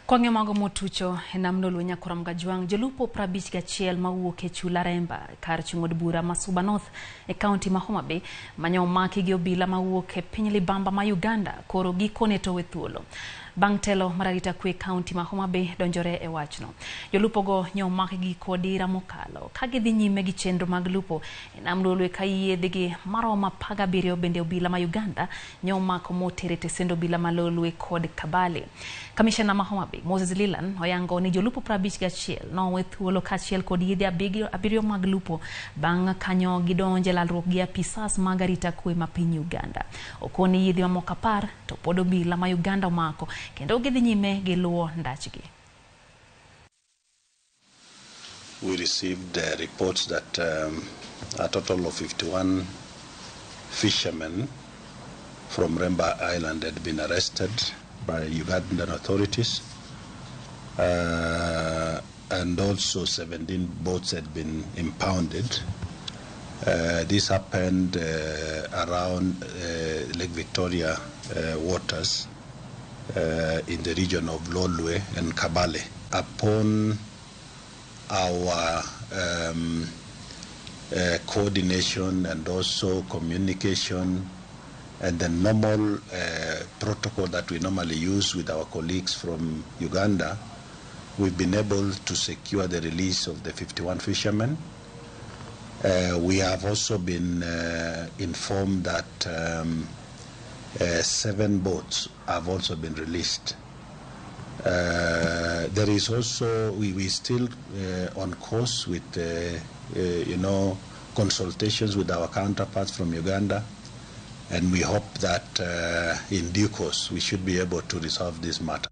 Kwang'e mago motucho e nam Lolwe Nyakuram Gajwang', jolupo 51 mawuok e chula Remba kar chung' od bura ma Suba North e kaunti ma Homa Bay manyo omaki gi obila mawuok e piny libamba ma Uganda koro gikone to we thuolo. Bang' telo mar arita kwe kaunti ma Homa Bay donjore e wachno. Jolupogo nyo omaki gi kodira mokalo ka gidhi nyime gi chenro mag lupo e nam Lolwe ka yiedhigi maromo 17 bende obila ma Uganda nyo omako motere e tesend obila ma Lolwe kod Kabale. Kamishna ma Homa Bay Moses Lilan oyango ni jolupo 51 nowe thuolo kaachiel kod yedhe abiriyo mag lupo bang' kanyo gidonje lalruok gi apisas mag arita kwe ma piny Uganda. Okoni yedhe mamoko 10 to pod obila ma Uganda omako kendo gidhi nyime gi luwo ndachgi. We received reports that a total of 51 fishermen from Remba Island had been arrested by Ugandan authorities, and also 17 boats had been impounded. This happened around Lake Victoria waters in the region of Lolwe and Kabale. Upon our coordination and also communication and the normal protocol that we normally use with our colleagues from Uganda, we've been able to secure the release of the 51 fishermen. We have also been informed that 7 boats have also been released. There is also, we still on course with consultations with our counterparts from Uganda, and we hope that in due course we should be able to resolve this matter.